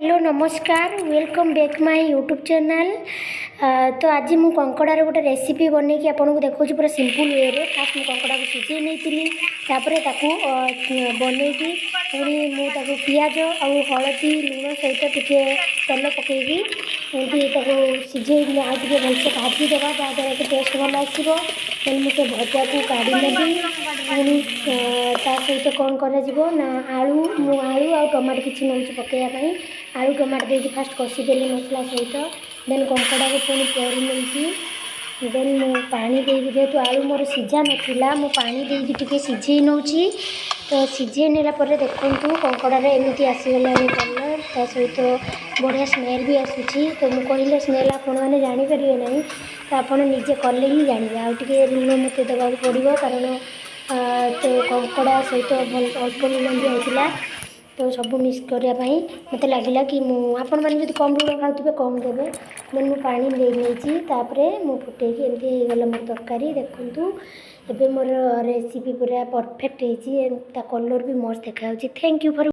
Hello, ନମସ୍କାର। Welcome back my YouTube channel. ତ ଆଜି ମୁଁ କଙ୍କଡ଼ାର ଗୋଟେ ରେସିପି ବନେଇକି ଆପଣଙ୍କୁ ଦେଖାଉଛି ପୁରା ସିମ୍ପଲ୍ ୱେରେ। ଫାର୍ଷ୍ଟ ମୁଁ କଙ୍କଡ଼ାକୁ ସିଝେଇ ନେଇଥିଲି। ତାପରେ ତାକୁ ବନେଇକି ପୁଣି ମୁଁ ତାକୁ ପିଆଜ ଆଉ ହଳଦୀ, ଲୁଣ ସହିତ ଟିକେ ତେଲ ପକାଇକି ଏମିତି ତାକୁ ସିଝେଇ ଆଉ ଟିକେ ଭଲସେ ଭାଜିଦେବା, ଯାହାଦ୍ୱାରା କି ଟେଷ୍ଟ ଭଲ ଆସିବ। ଦେନ୍ ମୁଁ ସେ ଭଜାକୁ କାଢ଼ି ନେବି। ପୁଣି ତା ସହିତ କ'ଣ କରାଯିବ ନା ଆଳୁ, ମୁଁ ଆଳୁ ଆଉ ଟମାଟୋ କିଛି ନେଉଛି ପକାଇବା ପାଇଁ। ଆଳୁ, ଟମାଟୋ ଦେଇକି ଫାଷ୍ଟ କଷିଦେଲି ମସଲା ସହିତ। ଦେନ୍ କଙ୍କଡ଼ାକୁ ପୁଣି ପରି ନେଇକି ଦେନ୍ ମୁଁ ପାଣି ଦେଇକି, ଯେହେତୁ ଆଳୁ ମୋର ସିଝା ନଥିଲା, ମୁଁ ପାଣି ଦେଇକି ଟିକେ ସିଝେଇ ନେଉଛି। ତ ସିଝେଇ ନେଲା ପରେ ଦେଖନ୍ତୁ, କଙ୍କଡ଼ାର ଏମିତି ଆସିଗଲାଣି କଲର୍, ତା ସହିତ ବଢ଼ିଆ ସ୍ମେଲ୍ ବି ଆସୁଛି। ତ ମୁଁ କହିଲେ ସ୍ମେଲ୍ ଆପଣମାନେ ଜାଣିପାରିବେ ନାହିଁ, ତ ଆପଣ ନିଜେ କଲେ ହିଁ ଜାଣିବେ। ଆଉ ଟିକେ ଲୁଣ ମୋତେ ଦେବାକୁ ପଡ଼ିବ, କାରଣ ତ କଙ୍କଡ଼ା ସହିତ ଭଲ ଅଳ୍ପ ଲୁଣ ଦିଆହେଇଥିଲା। ତ ସବୁ ମିକ୍ସ କରିବା ପାଇଁ ମୋତେ ଲାଗିଲା କି ମୁଁ, ଆପଣମାନେ ଯଦି କମ୍ ଲୁଣ ଖାଉଥିବେ, କମ୍ ଦେବେ। ଦେନ୍ ମୁଁ ପାଣି ଦେଇ ନେଇଛି। ତାପରେ ମୁଁ ଫୁଟେଇକି ଏମିତି ହେଇଗଲା ମୋର ତରକାରୀ। ଦେଖନ୍ତୁ, ଏବେ ମୋର ରେସିପି ପୁରା ପରଫେକ୍ଟ ହେଇଛି। ତା କଲର୍ ବି ମସ୍ତ ଦେଖାଯାଉଛି। Thank you for